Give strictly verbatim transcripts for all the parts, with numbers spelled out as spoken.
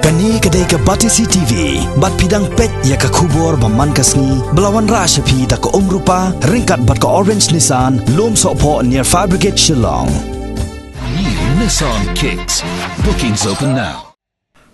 Kane ka dei ka Batesi T V, bad phi dang peit ïa ka khubor ba man ka sngi, ba la wanrah sha phi da ka Umrupa, ryngkat bad ka Orange Nissan, Lumsohphoh near Fire Brigade Shillong. New Nissan Kicks. Bookings open now.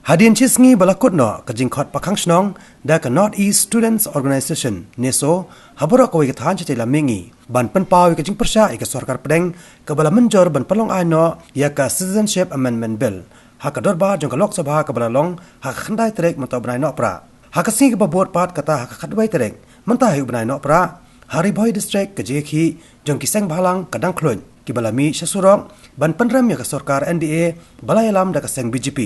Hadien shi sngi ba la kut noh ka jingkhot pakhang shnong da ka North East Students Organisation, NESO, ha baroh kawei ka thaiñ shatei lam mihngi, ban pynpaw ïa ka jingpyrshah ïa ka sorkar pdeng kaba la mynjur ban pynlong aiñ noh ïa ka Citizenship Amendment Bill ha ka dorbar jong ka Lok Sabha kaba la long ha ka khyndai tarik mynta u bnai Nohprah. Ha ka sngi kaba bud pat kata ha ka khatwei tarik mynta hi u bnai Nohprah, ha Ri Bhoi District ka jingïakhih jong ki seng bhalang ka dang khluid, kiba la mih sha surok ban pynrem ïa ka sorkar N D A ba la ïalam da ka seng B J P.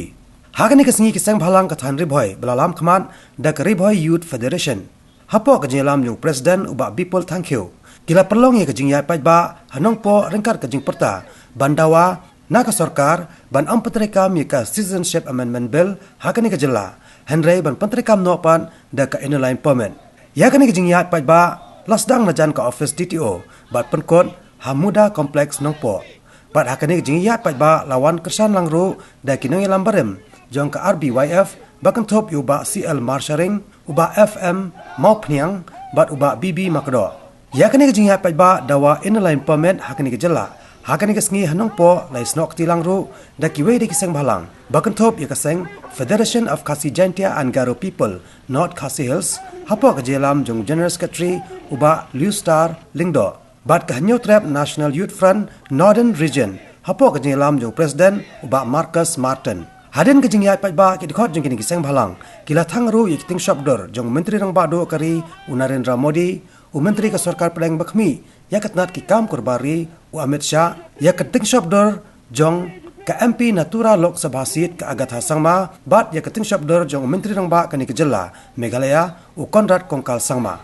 Ha kane ka sngi ki seng bhalang ka thaiñ Ri Bhoi ba la lam khmat da ka Ri Bhoi Youth Federation, hapoh ka jingïalam jong u President u Bah Bipul Thangkhiew, ki la pynlong ïa ka jingïaid paidbah ha Nongpoh ryngkat ka jingpyrta ban dawa na ka sorkar ban ym pyntreikam ïa ka Citizenship Amendment Bill ha kane ka jylla, hynrei ban pyntreikam noh pat da ka Inner Line Permit. Ïa kane ka jingïaid paidbah la sdang na jan ka office D T O bad pynkut ha Muda Complex Nongpoh. Bad ha kane ka jingïaid paidbah la wan kyrshan lang ruh da ki nongïalam barim jong ka R B Y F, ba kynthup ïa u Bah C L Marsharing, u Bah F M Mawphniang bad u Bah B B Makdoh. Ïa kane ka jingïaid paidbah dawa Inner Line Permit ha kane ka jylla, ha kane ka sngi ha Nongpoh la ïasnoh kti lang ruh da kiwei de ki seng bhalang, ba kynthup ïa ka seng Federation of Khasi Jaintia and Garo People, North Khasi Hills, hapoh ka jingïalam jong u General Secretary u Bah Liustar Lyngdoh, bad ka Hynñiewtrep National Youth Front Northern Region, hapoh ka jingïalam jong u President u Bah Marcus Martin. Hadien ka jingïaid paidbah, ki dkhot jong kine ki seng bhalang ki la thang ruh ïa ki tyngshop dur jong u Myntri Rangbah Duh ka ri u Narendra Modi, u Myntri ka sorkar pdeng ba khmih ïa ka tnat ki kam kur bar ri u Amit Shah, ïa ka tyngshop dur jong ka M P na Tura Lok Sabha seat ka Agatha Sangma, bad ïa ka tyngshop dur jong u Myntri Rangbah kane ka jylla Meghalaya u Conrad Kongkal Sangma.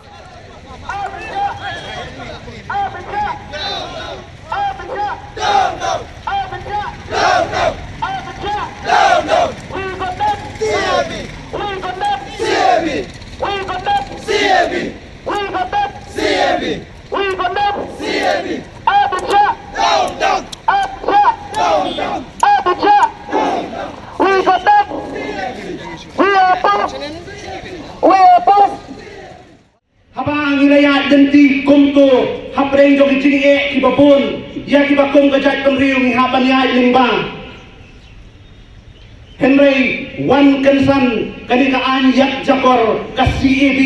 We condemn. We oppose. We oppose. Haba ngi la ïaid lynti kumto hapdeng jong ki jingeh kiba bun ïa kiba kum ka jaitbynriew, ngi hap ban ïaid lyngba. Hynrei wan kynsan kane ka aiñ ïakjakor ka C A B,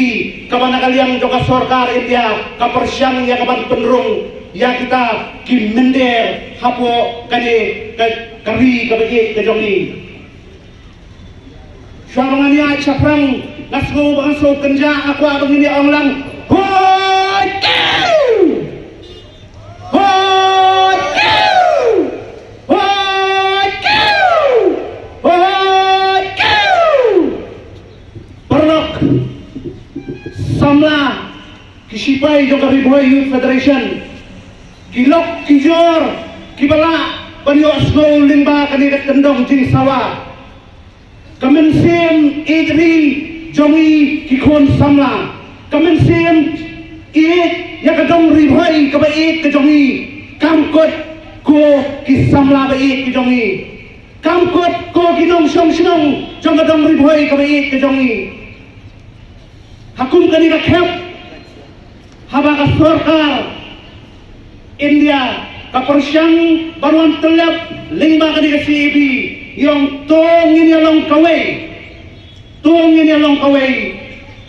kaba na ka liang jong ka sorkar India ka pyrshang ïa ka ban pynrung ïa kita ki mynder hapoh kane ka, ka ri kaba ïeit ka jong ngi. Shuwa ba ngan ïaid shaphrang, nga sngew ba nga sngew kynjah, nga kwah ba ngin ïa ong lang, Hoi Kew! Hoi Kew! Hoi Kew! Hoi Kew! Paralok, samla, ki shipai jong ka Ri Bhoi Youth Federation, ki lok ki jor kiba lah ban ïohsngew lyngba kane ka kyndong jingsawa. Ka mynsiem ïeit ri jong ngi ki khun samla. Ka mynsiem ïeit ïa ka dong Ri Bhoi kaba ïeit ka jong ngi. Kam kut ko ki samla ba ïeit ki jong ngi. Kam kut ko ki nongshong shnong jong ka dong Ri Bhoi kaba ïeit ka jong ngi. Ha kum kane ka khep, haba ka sorkar India ka pyrshang ban wan tyllep lyngba kane ka C A B, ngi ong to ngin ïa long kawei, to ngin ïa long kawei,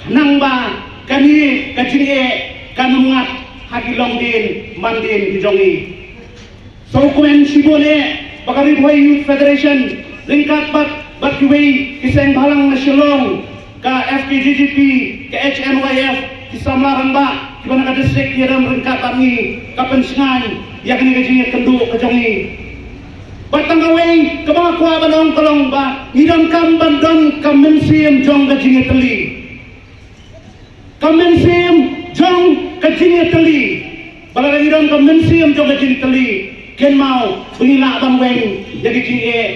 khnang ba kane ka jingeh kan ym ngat ha ki longdien mandien ki jong ngi. Sngewkmen shibun eh ba ka Ri Bhoi Youth Federation ryngkat bad, bad kiwei ki seng bhalang na Shillong, ka F K J G P, ka H N Y F, ki samla rangbah kiba na ka district ki ïadon ryngkat bad ngi, ka pynshngaiñ ïa kane ka jingïakynduh ka jong ngi. Bad tang kawei kaba nga kwah ban ong ka long ba ngi donkam ban don ka mynsiem jong ka jingïatylli. Ka mynsiem jong ka jingïatylli. Ba lada ngi don ka mynsiem jong ka jingïatylli, kynmaw ba ngin lah ban weng ïa ki jingeh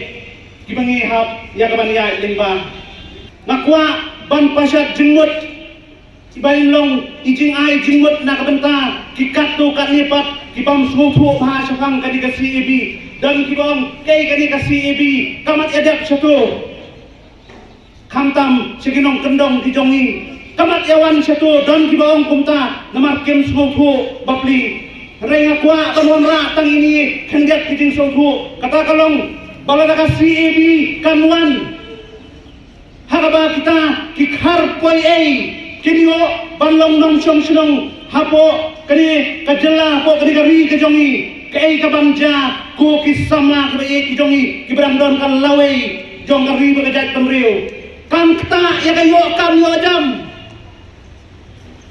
kiba ngi hap ïa ka ban ïaid lyngba. Nga kwah ban pashat jingmut, kiba in long i jingai jingmut na ka bynta ki katto katne pat ki bym sngewthuh bha shaphang kane ka C A B. Don kiba ong, kaei kane ka C A B, kam ïadep shato. Khamtam sha ki nongkyndong ki jong ngi. Ka mat ïa wan shato don kiba ong kumta namar kim sngewthuh bapli. Hynrei nga kwah ban wanrah tang ine khyndiat ki jingsngewthuh, kata ka long ba lada ka C A B kan wan ha kaba kita ki khar poi ei kin ïoh ban long nongshong shnong hapoh kane ka jylla, hapoh kane ka ri ka jong ngi. Kaei kaban jia, ko ki samla kiba ïeit ki jong ngi kiba dang don ka lawei jong ka ri bad ka jaitbynriew? Kan ktah ïa ka ïoh kam ïoh jam.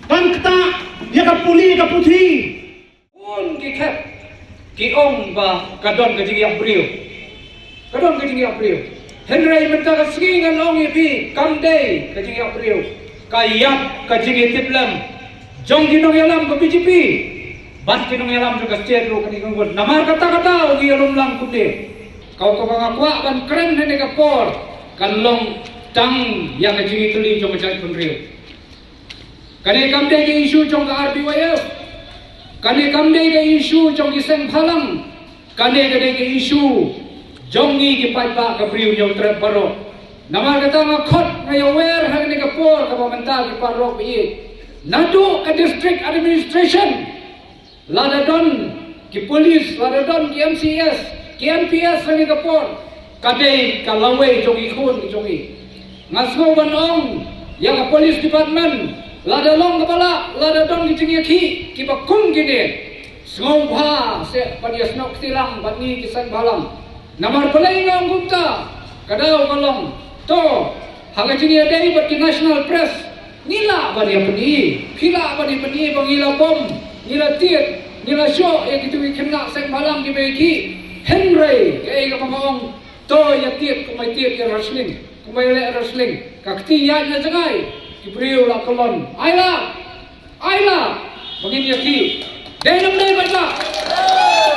Kan ktah ïa ka pule ka puthi. Bun ki khep ki ong ba ka don ka jingïap briew. Ka don ka jingïap briew. Hynrei mynta ka sngi ngan ong ïa phi, kam dei ka jingïap briew. Ka ïap ka jingïatiplem jong ki nongïalam ka B J P bad ki nongïalam jong ka state ruh kane ka ngut. Namar kata kata u ngi ïalum lang kumne. Ka kaba nga kwah ban kren ha kane ka por kan long tang ïa ka jingïatylli jong ka jaitbynriew. Kane kam dei ka issue jong ka R B Y F. Kane kam dei ka issue jong ki seng bhalang. Kane ka dei ka issue jong ngi ki paidbah ka Bri u Hynñiewtrep baroh. Namar kata nga khot, nga ïawer ha kane ka por kaba mynta ki paralok ba ïeit. Naduh ka district administration, lada don ki police, lada don ki M C S, ki M P S ha kane ka por, ka dei ka lawei jong ki khun ki jong ngi. Nga sngew ban ong ïa ka police department, lada long kaba lah, lada don ki jingïakhih kiba kum kine, sngewbha seh ban ïasnoh kti lang bad ngi ki seng bhalang. Namar balei nga ong kumta? Ka daw ka long, to, ha ka jingïadei bad ki national press, ngi lah ban ïa pyni, phi lah ban ïa pyni ba ngi la bom, ngi la tied, ngi la shoh ïa kito ki khynnah seng bhalang kiba ïakhih. Hynrei kaei kaba nga ong, to ïa tied kumba ïa tied ïa wrestling, kumba ïa leh wrestling. Ka kti ïaid na jngai, ki briew la kyllon. Ai lad, ai lad ba ngin ïakhih. Dei ne ym dei paidbah?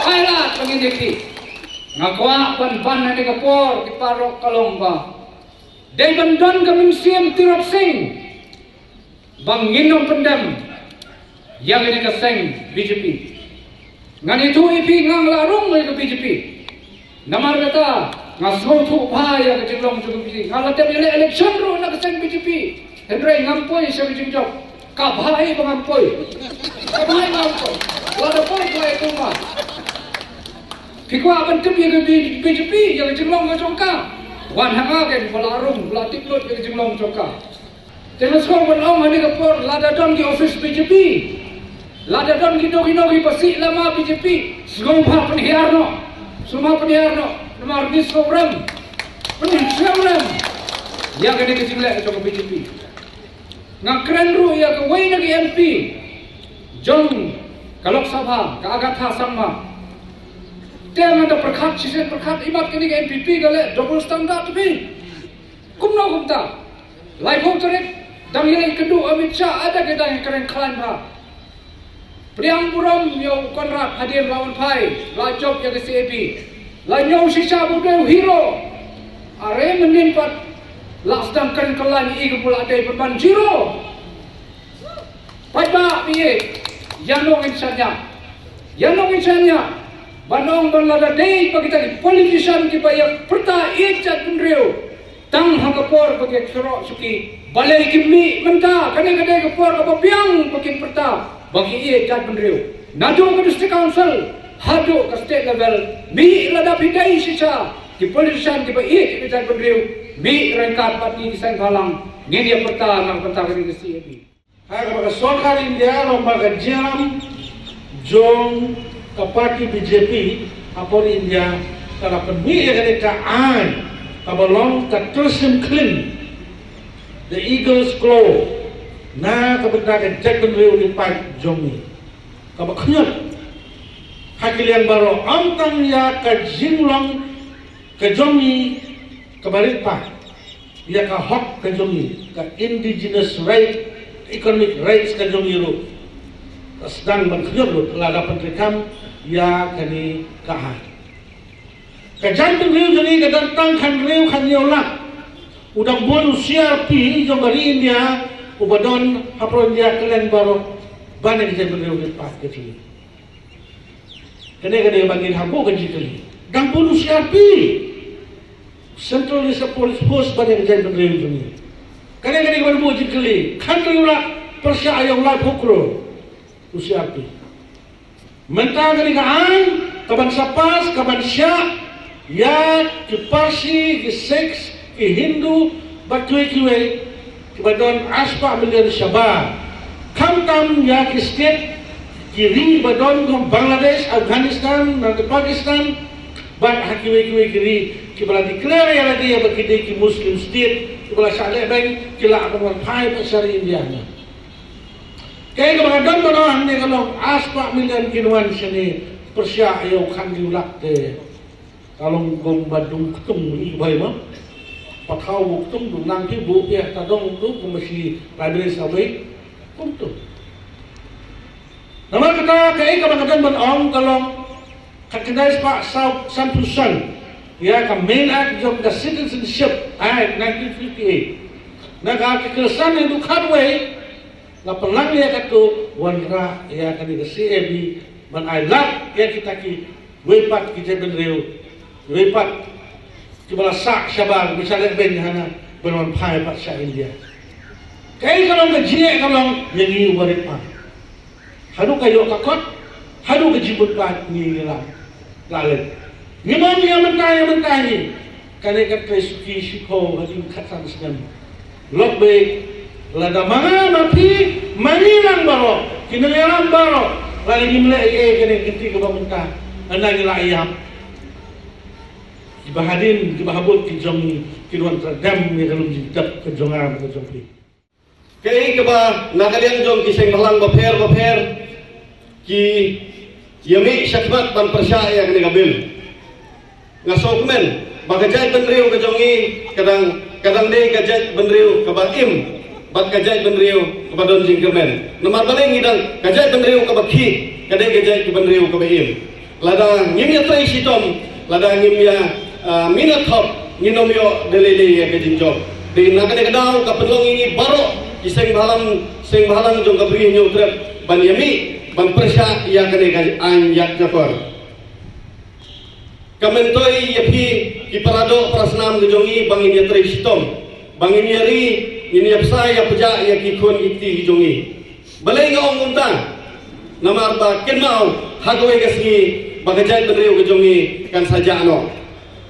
Ai lad ba ngin ïakhih. Nga kwah ban ban ha kane ka por, ki paralok, ka long ba dei ban don ka mynsiem Tirot Sing ba ngin ym pyndem ïa kane ka seng B J P. Ngan ïathuh ïa phi, nga la rung ïa ka B J P. Namar kata nga sngewthuh bha ïa ka jinglong jong ka B J P. Nga la dep ïaleh election ruh na ka seng B J P. Hynrei ngam poi sha ka jingjop. Ka bha hi ba ngam poi. Ka bha hi ba ngam poi. Lada poi, poi kumba. Phi kwah ban tip ïa ka B-, B J P, ïa ka jinglong ka jong ka? Wan ha nga, keiñ ba la rung, ba la tip lut ïa ka jinglong jong ka. Te nga sngewbha ban ong ha kane ka por, lada don ki office B J P, lada don kino kino kiba sih lama B J P, sngewbha pynhiar noh. Sngewbha pynhiar noh. Namar ngi sngewrem, pynhiar rem ïa kane ka jingleh jong ka B J P. Nga kren ruh ïa kawei na ki M P jong ka Lok Sabha, ka Agatha Sangma. Te nga da pyrkhat shisien pyrkhat, imat kane ka N P P ka leh double standard phi. Kumno kumta? Laiphew tarik dang ïaleh kynduh Amit Shah, ada ka dang ïakren khlaiñ bha. Pdiang burom ïa u Conrad hadien ba un phai, la jop ïa ka C A B. La ñiew shisha ba u dei u hero. Are mynnin pat la sdang kren khlaiñ, i ka ba la dei pynban zero. Paidbah ba ïeit, ïa nong ngin shaniah. Ïa nong ngin shaniah. Ban ong ban lada dei ba kita ki politician kiba ïa pyrta ïeit jaitbynriew tang ha ka por ba ki kyrhoh shuki, balei kim mih mynta? Kane ka dei ka por kaba biang ba kin pyrta ba ki ïeit jaitbynriew. Naduh ka district council haduh ka state level, mih lada phi dei shisha ki politician kiba ïeit ïa ka jaitbynriew, mih ryngkat bad ngi ki seng bhalang, ngin ïa pyrta na ka bynta kane ka C A B. Ha kaba ka sorkar India, lem bad ka jingïalam jong ka party B J P hapoh India, ka la pynmih ïa kane ka aiñ kaba long ka Tyrsim Khlin, the Eagle's Claw, na ka bynta ka jaitbynriew riewpaid jong ngi. Kaba khñiot ha ki liang baroh, ym tang ïa ka jinglong ka jong ngi kaba riewpaid, ïa ka hok ka jong ngi, ka indigenous right, economic rights ka jong ngi ruh ka sdang ban khñiot lut lada pyntreikam ïa kane ka aiñ. Ka jaitbynriew jong ngi ka don tang khathynriew khathynñiew lak. U dang bun u C R P jong ka ri India uba don hapoh India kylleng baroh ban ïa ka jaitbynriew riewpaid ka jong ngi. Kane ka dei ba ngin hap buh ka jingkylli. Dang bun u C R P. Central Reserve Police Force ban ïa ka jaitbynriew jong ngi. Kane kane ka ban buh jingkylli, khathynriew lak pyrshah ïa u laiphew klur u C R P. Mynta kane ka aiñ ka ban sa pass, ka ban shah ïa ki Parsi, ki Sikhs, ki Hindu bad kiwei kiwei, kiba don arspah million shabar. Khamtam ïa ki state, ki ri ba don kum Bangladesh, Afghanistan, na ki Pakistan, bad ha kiwei kiwei ki ri kiba la declare ïa lade ba ki dei ki Muslim state, kiba la shah lehbeiñ, ki lah ban wan phai pat sha ri India. Kaei kaba nga don ban ong hangne ka long, arspah million kin wan shane pyrshah ïa u khathynriew lak te. Ka long kum ba dung ktung i bai ma. Pathaw bu ktung dung nang phi bu phi ta dong tu kum shi library sa bai kum tu. Namar kata kaei kaba nga don ban ong ka long khatkhyndai spah saw sanphew san ïa ka Main Act jong ka Citizenship Act nineteen fifty-eight. Na ka article san haduh khatwei, la pynlang ïa katu wanrah ïa kane ka C A B ban ailad ïa kita kiwei pat ki jaitbynriew, kiwei pat kiba la sah shabar, kiba sah lehbeiñ hana ban wan phai pat sha India. Kaei ka long ka jingeh ka long ïa ngi u barit ma. Haduh ka ïoh ka kot, haduh ka jingmut pat ngi ngi la la leh. Ngi mong ïa mynta ïa mynta ngi. Kane ka trei suki shiphew hadien khatsan snem. Lok beit lada ma nga ma phi ma ngi lang baroh ki nongïalam baroh lada ngim leh ei ei kane ka kti kaba mynta. Hana ngi la ïap. Kiba hadien kiba habud ki jong ngi kin wan tradem ïa ka lum jingtep ka jong nga ka jong phi. Kaei kaba na ka liang jong ki seng bhalang bapher bapher ki ïa mih shakhmat ban pyrshah ïa kane ka bill. Nga sngewkmen ba ka jaitbynriew ka jong ngi ka dang ka dang dei ka jaitbynriew kaba im bad ka jaitbynriew kaba don jingkyrmen. Namar balei ngi dang ka jaitbynriew kaba khih ka dei ka jaitbynriew kaba im. Lada ngim ïa trei shitom, lada ngim ïa, ah, minot hok, ngin ym ïoh da lei lei ïa ka jingjop. Dei na kane ka daw ka pynlong ïa ngi baroh ki seng bhalang, seng bhalang jong ka Bri Hynñiewtrep ban ïa mih ban pyrshah ïa kane ka aiñ ïaid jakor. Ka myntoi ïa phi ki para doh para snam ka jong ngi ba ngin ïa trei shitom, ba ngin ïa ri, ngin ïa bsa ïa pjah ïa ki khun ki kti ki jong ngi. Balei nga ong kumta? Namar ba kynmaw ha kawei ka sngi ba ka jaitbynriew ka jong ngi kan sa jah noh.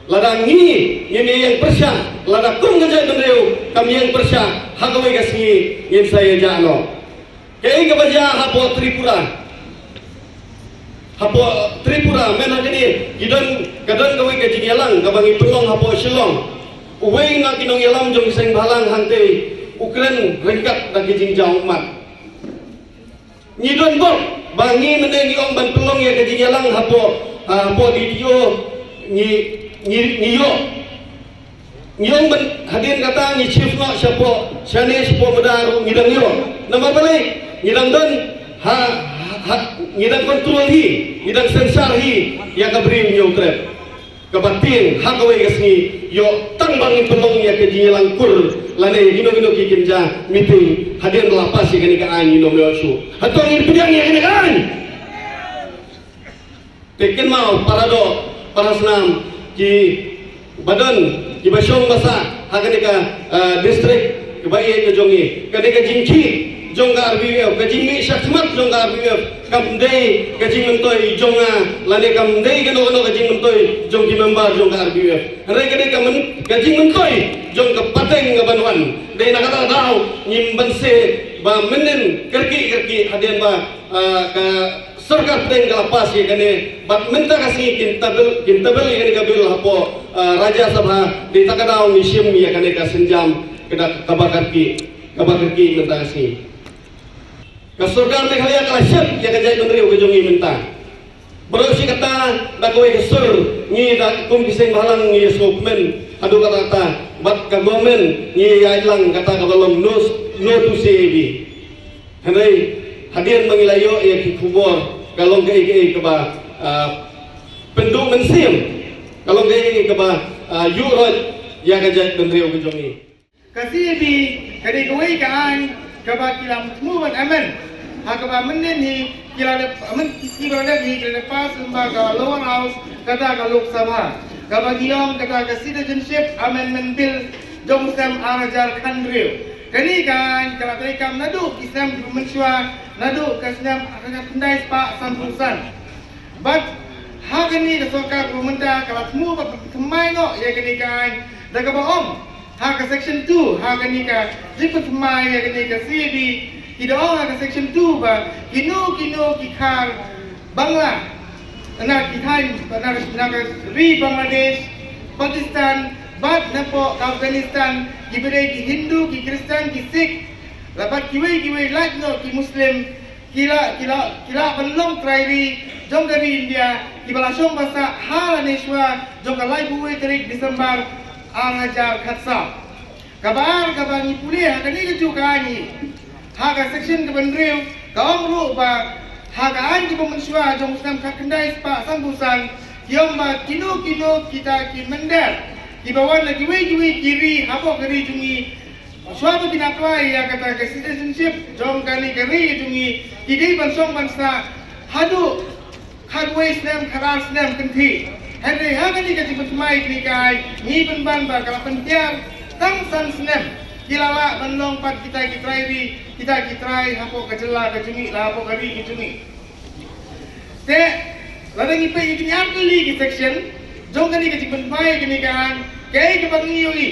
Lada ngi ngim ïeng pyrshah, lada kum ka jaitbynriew kam ïeng pyrshah, ha kawei ka sngi ngin sa ïa jah noh. Kaei kaba jia hapoh Tripura? Hapoh Tripura mynta kane ki don, ka don kawei ka jingïalang kaba ngi pynlong hapoh Shillong. Uwei na ki nongïalam jong ki seng bhalang hangtei u kren ryngkat da ki jingjaw ummat. Ngi don bok ba ngi mynta ngi ong ban pynlong ïa ka jingïalang hapoh, ah, hapoh D T O ngi, ngi, ngi ïoh. Ngi ong ban hadien kata ngi shift noh shapoh, shane shapoh Mada ruh ngi dang ïoh. Namar balei? Ngi dang don ha, ha, ha, ngi dang control hi, ngi dang sensor hi ïa ka Bri Hynñiewtrep. Kaba tieng ha kawei ka sngi ïoh tang ba ngin pynlong ïa ka jingïalang kur lane kino kino ki kynja meeting hadien ba la pass ïa kane ka aiñ ngin ym ïoh shuh. Hato ngin pdiang ïa kane ka aiñ? Te kynmaw para doh para snam kiba don kiba shong ba sah ha kane ka, ah, district kaba ïeit ka jong ngi. Kane ka jingkhih jong ka R B U F, ka jingmih shakhmat jong ka R B U F kam dei ka jingmyntoi jong nga lane kam dei kano kano ka jingmyntoi jong ki member jong ka R B U F. Hynrei ka dei ka myn-, ka jingmyntoi jong ka pateng ka ban wan. Dei na kata ka daw ngim banse ba mynnin kyrkieh kyrkieh hadien ba, ah, ka sorkar pdeng ka la pass ïa kane bad mynta ka sngi kin table, kin table ïa kane ka bill hapoh, ah, Rajya Sabha. Dei ta ka daw ngi shim ïa kane ka sienjam ka da kaba kyrkieh, kaba kyrkieh mynta ka sngi. Ka sorkar Meghalaya ka la shet ïa ka jaitbynriew ka jong ngi mynta. Baroh shi katta da kawei ka sur ngi da kum ki seng bhalang ngi ïa sngewkmen haduh katta katta bad ka government ngi ïa ïaid lang kata kaba long no, no to C A B. Hynrei hadien ba ngi la ïoh ïa ki khubor ka long kaei kaei kaba, ah, pynduh mynsiem, ka long kaei kaei kaba, ah, ïuh roit ïa ka jaitbynriew ka jong ngi. Ka C A B ka dei kawei ka aiñ kaba ki la thmu ban amend. Ha kaba mynnin hi ki la dep, myn-, ki la dep hi ki la dep pass lyngba ka lower house kata ka Lok Sabha. kaba ngi ong kata ka Citizenship Amendment Bill jong u snem ar hajar khathynriew. Kane ka aiñ ka la treikam naduh ki snem kiba mynshuwa, naduh ka snem ar hajar khyndai spah sanphew san. Bad ha kane ka sorkar kaba mynta ka la thmu ban pynthymmai noh ïa kane ka aiñ da kaba ong ha ka section two, ha kane ka jingpynthymmai ïa kane ka C A B, ki da ong ha ka section two ba kino kino ki khar Bangla na ki thaiñ, na, na ka ri Bangladesh, Pakistan bad napoh Afghanistan, kiba dei ki Hindu, ki Khristan, ki Sikh, la bad kiwei kiwei, lait noh ki Muslim, ki la, ki la, ki la ban long trai ri jong ka ri India kiba la shong ba sah ha lane shuwa jong ka laiphew wei tarik December ar hajar khatsaw. Kaba ar, kaba ngi pule ha kane kajuh ka aiñ, ha ka section kaba hynriew, ka ong ruh ba ha ka aiñ kaba mynshuwa jong u snem khatkhyndai spah sanphew san, ki ong ba kino kino kita ki mynder kiba wan na kiwei kiwei ki ri hapoh ka ri jong ngi, shuwa ba kin apply ïa kata ka citizenship jong kane ka ri jong ngi, ki dei ban shong ban sah haduh khatwei snem, khatar snem kynthih. Hynrei ha kane ka jingpynthymmai kane ka aiñ, ngi pynban ba ka la pynhiar tang san snem. Ki la lah ban long pat kita ki trai ri, kita ki trai hapoh ka jylla ka jong ngi, la hapoh ka ri ka jong ngi. Te lada ngi peit ïa kine artylli ki section jong kane ka jingpynpynpoi kane ka aiñ, kaei kaba ngi ïohi?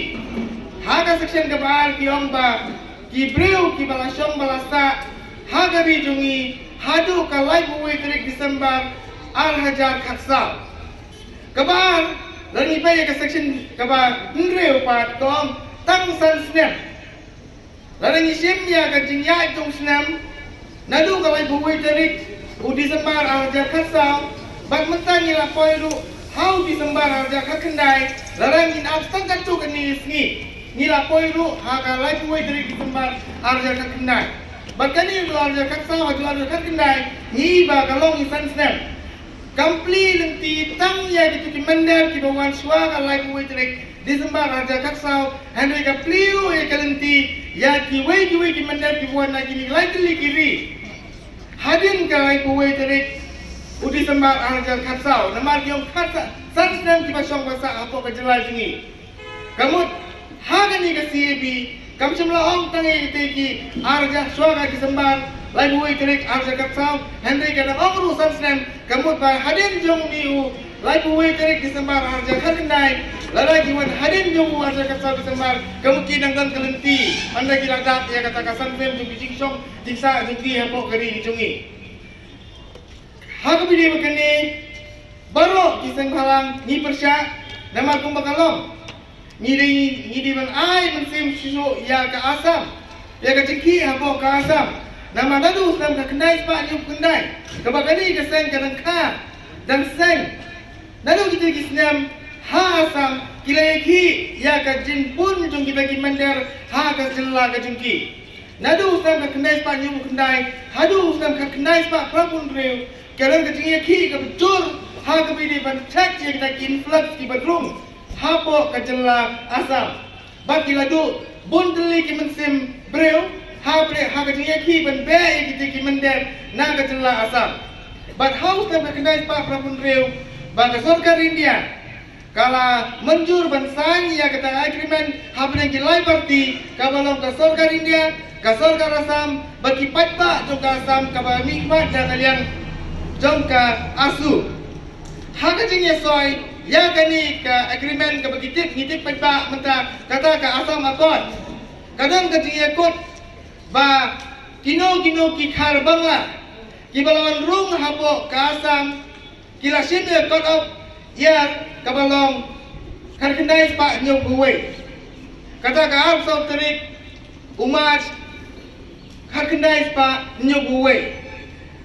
Ha ka section kaba ar ki ong ba ki briew kiba la shong ba la sah ha ka ri jong ngi haduh ka laiphew wei tarik December ar hajar khatsaw. Kaba ar, lada ngi peit ïa ka section kaba hynriew pat, ka ong tang san snem. Lada ngi shim ïa ka jingïaid jong u snem naduh ka laiphew wei tarik u December ar hajar khatsaw, bad mynta ngi la poi ruh ha u December ar hajar khatkhyndai, lada ngin ap tang katto katne sngi, ngi la poi ruh ha ka laiphew wei tarik December ar hajar khatkhyndai. Bad kane ruh ar hajar khatsaw haduh ar hajar khatkhyndai, ngi i ba ka long i san snem. Kam plie lynti tang ïa kito ki mynder kiba wan shuwa ka laiphew wei tarik December ar hajar khatsaw, hynrei ka plie ruh ïa ka lynti ïa kiwei kiwei ki mynder kiba wan na kine ki lai tylli ki ri hadien ka laiphew wei tarik u December ar hajar khatsaw. Namar ki ong khatsan, san snem kiba shong ba sah hapoh ka jylla jong ngi. Ka mut ha kane ka C A B kam shym la ong tang ïa kitei ki ar hajar, shuwa ka December laiphew wei tarik ar hajar khatsaw, hynrei ka dang ong ruh san snem. Ka mut ba hadien jong une u laiphew wei tarik December ar hajar khatkhyndai, lada ki wan hadien jong u ar hajar khatsaw December, ka mut ki dang don ka lynti ynda ki la dap ïa kata ka san snem jong ki jingshong jingsah jong ki hapoh ka ri jong ngi. Ha kaba ïadei bad kane, baroh ki seng bhalang ngi pyrshah, namar kumba ka long, ngi dei, ngi dei ban ai mynsiem shuh shuh ïa ka Assam, ïa ka jingkhih hapoh ka Assam. Namar naduh u snem khatkhyndai spah hynñiewphew khyndai, kaba kane ka seng ka dang kha, dang seng, naduh kita ki snem ha Assam ki la ïakhih ïa ka jingbun jong kita ki mynder ha ka jylla ka jong ki. Naduh u snem khatkhyndai spah hynñiewphew khyndai haduh u snem khatkhyndai spah phraphew hynriew, ka don ka jingïakhih kaba jur ha kaba ïadei ban check ïa kita ki influx kiba rung hapoh ka jylla Assam. Bad ki la duh bun tylli ki mynsiem briew ha pyrshah ha ka jingïakhih ban beh ïa kita ki mynder na ka jylla Assam. Bad ha u snem khatkhyndai spah phraphew hynriew, ba ka sorkar India ka la mynjur ban sign ïa kata ka agreement hapdeng ki lai party, kaba long ka sorkar India, ka sorkar Assam bad ki paidbah jong ka Assam kaba mihkhmat da ka liang jong ka AASU. Ha ka jingïasoi ïa kane ka agreement kaba ngi tip, ngi tip paidbah mynta kata ka Assam Accord, ka don ka jingïakut ba kino kino ki khar Bangla kiba la wan rung hapoh ka Assam ki la shim ïa ka cut off year kaba long khatkhyndai spah hynñiewphew wei. Kata ka arphew saw tarik u March khatkhyndai spah hynñiewphew wei.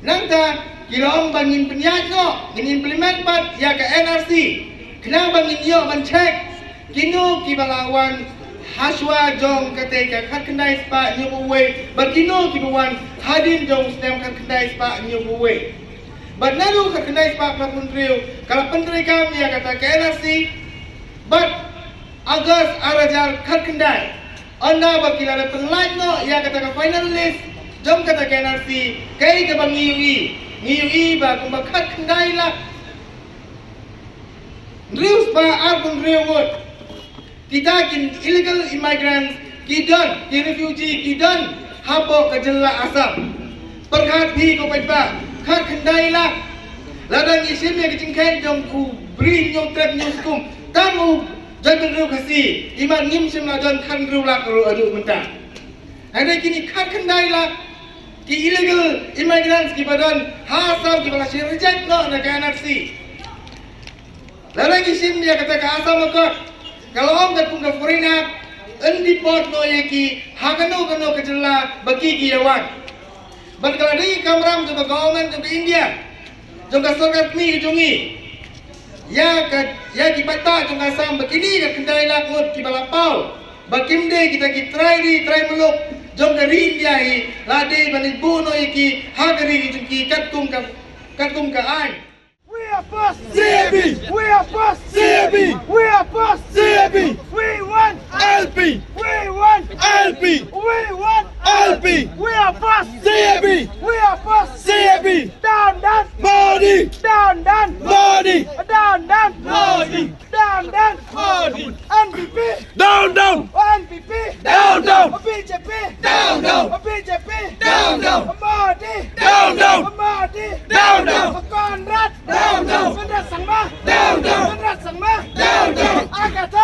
Nangta ki la ong ba ngin pynïaid noh, ngin implement pat ïa ka N R C, khnang ba ngin ïoh ban check kino kiba la wan hashuwa jong katei ka khatkhyndai spah hynñiewphew wei bad kino kiba wan hadien jong u snem khatkhyndai spah hynñiewphew wei. Bad naduh khatkhyndai spah phraphew hynriew ka la pyntreikam ïa kata ka N R C. Bad August ar hajar khatkhyndai, ynda ba ki la dep pynlait noh ïa kata ka final list jong kata ka N R C, kaei kaba ngi ïohi? Ngi ïohi ba kumba khatkhyndai lak Hynriew spah arphew hynriew ngut kita ki illegal immigrants ki don, ki refugee ki don hapoh ka jylla Assam. Pyrkhat phi ko paidbah, khatkhyndai lak. Lada ngi shim ïa ka jingkheiñ jong u Bri Hynñiewtrep Hynñiewskum, tang u jaitbynriew Khasi, imat ngim shym la don khathynriew lak ruh haduh mynta. Hynrei kine khatkhyndai lak ki illegal immigrants kiba don ha Assam kiba la shah reject noh na ka N R C. Lada ngi shim ïa kata ka Assam Accord, ka la ong katkum ka Foreign Act, yn deport noh ïa ki ha kano kano ka jylla ba ki ki ïa wan. Bad ka la dei ka kamram jong ka government jong ka India, jong ka sorkar kmie ka jong ngi, ïa ka, ïa ki paidbah jong ka Assam, ba kine ka khyndai lak ngut kiba la paw ba kim dei kita ki trai ri trai muluk jong ka ri India hi, la dei ban buh noh ïa ki ha ka ri ka jong ki katkum ka, katkum ka aiñ. We oppose C A B. We oppose C A B. We oppose C A B. We want L P. We want L P. We want L P. We oppose C A B. We oppose C A B. Down, down. Modi. Down, down. Modi. Down, down. Modi. Down, down. Modi. N P P. Down, down. N P P. Down, down. B J P. Down, down. B J P. Down, down. Modi. Down, down. Modi. Down, down. Conrad. Down, down. Conrad Sangma. Down, down. Conrad Sangma. Down, down. Agatha.